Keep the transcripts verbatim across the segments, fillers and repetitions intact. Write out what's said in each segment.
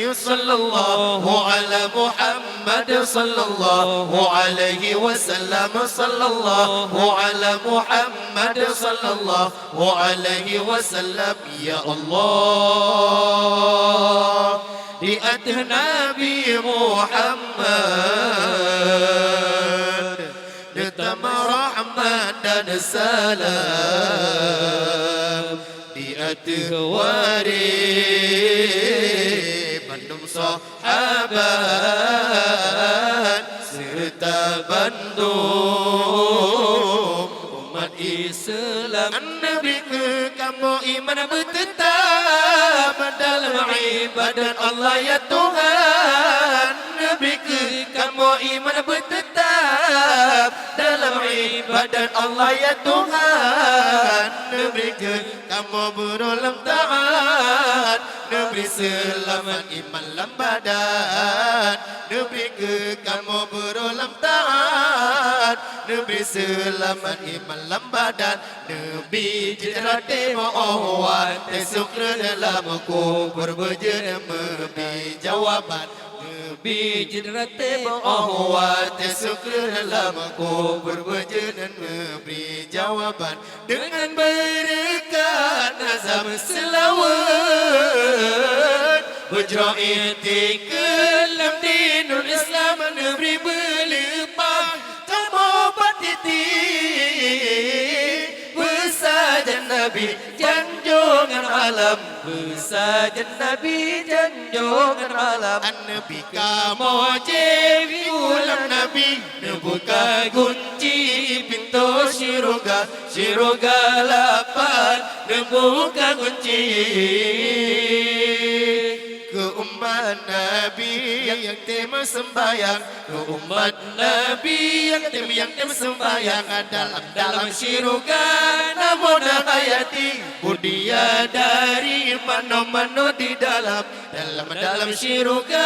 صلى الله على محمد صلى الله عليه وسلم، صلى الله على محمد صلى الله عليه وسلم. Ya Allah, di ateueh Nabi Muhammad, neutamah rahmat dan salam di ateueh waréh bandum sahabat, seureuta bandum umat Islam. Neubi keu kamoe iman beuteutap dalam ibadat Allah, ya Tuhan. Neubi keu kamoe iman beuteutap dalam ibadat Allah, ya Tuhan. Neubi keu kamoe beurôh lam taat, neubri seulamat iman lam badan. Neubri keu kamoe beurôh lam taat, neubri seulamat iman lam badan. Neubri jeuet rate meu-oh watée sukreun lam kubur beujeuet neubri jawaban. Neubri jeuet rate meu-oh watée sukreun lam kubur beujeuet neubri jawaban. Deungon beureukat azab seulaweuet, beujroh iktikeue lam dinul Islam, neubri beuleupah kamoe bak titik. Beusajan Nabi janjongan alam, beusajan Nabi janjongan alam. An Nabi kamoe jieb ulam Nabi, neubuka gunci pintoe syeuruga. Syeuruga lapan neubuka gunci. Keu umat Nabi nyang teuh meuseumbahyang, keu umat Nabi nyang teuh, nyang teuh meuseumbahyang, dalam, dalam syeuruga na mona hayati, bidadari manoe-manoe di dalam. Dalam, dalam syeuruga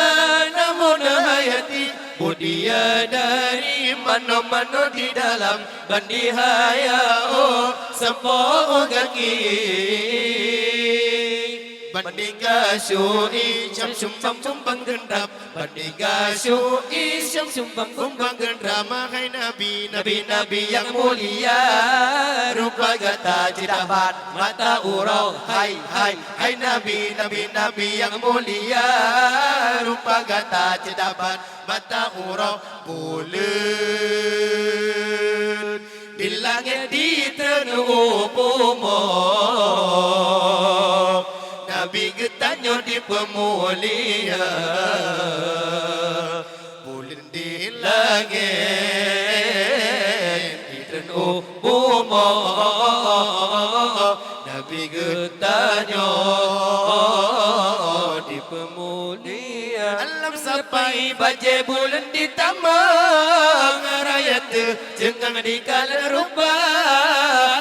na mona hayati, bidadari manoe-manoe di dalam. Ban di haya, oh, sampoe, oh, gaki. Ban di gasoe, syam-syam bang kumbang geundrab. Ban di gasoe, syam-syam bang kumbang geundrab. Hai Nabi, Nabi, Nabi nyang mulia, rupa gata ceudah bak mata uroe. Hai, hai, hai Nabi, Nabi, Nabi nyang mulia, rupa gata ceudah bak mata uroe. Buleuen di langét jitreun u bumoe, Nabi geutanyoe dipeumulia. Buleuen di langét jitreun u bumoe, Nabi geutanyoe dipeumulia. Alam sapai bajée buleuen ditamong, raya teuh ceungang dikalon rupa.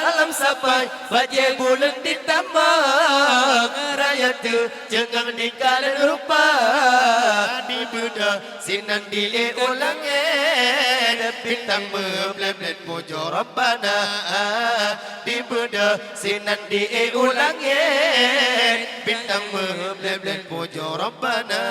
Alam sapai bajée buleuen ditamong, raya teuh ceungang dikalon rupa. Dibeudôh sinan di-ék u langét, bintang meublét-blét pujoe Rabbana. Dibeudôh sinan di-ék u langét, bintang meublét-blét pujoe Rabbana.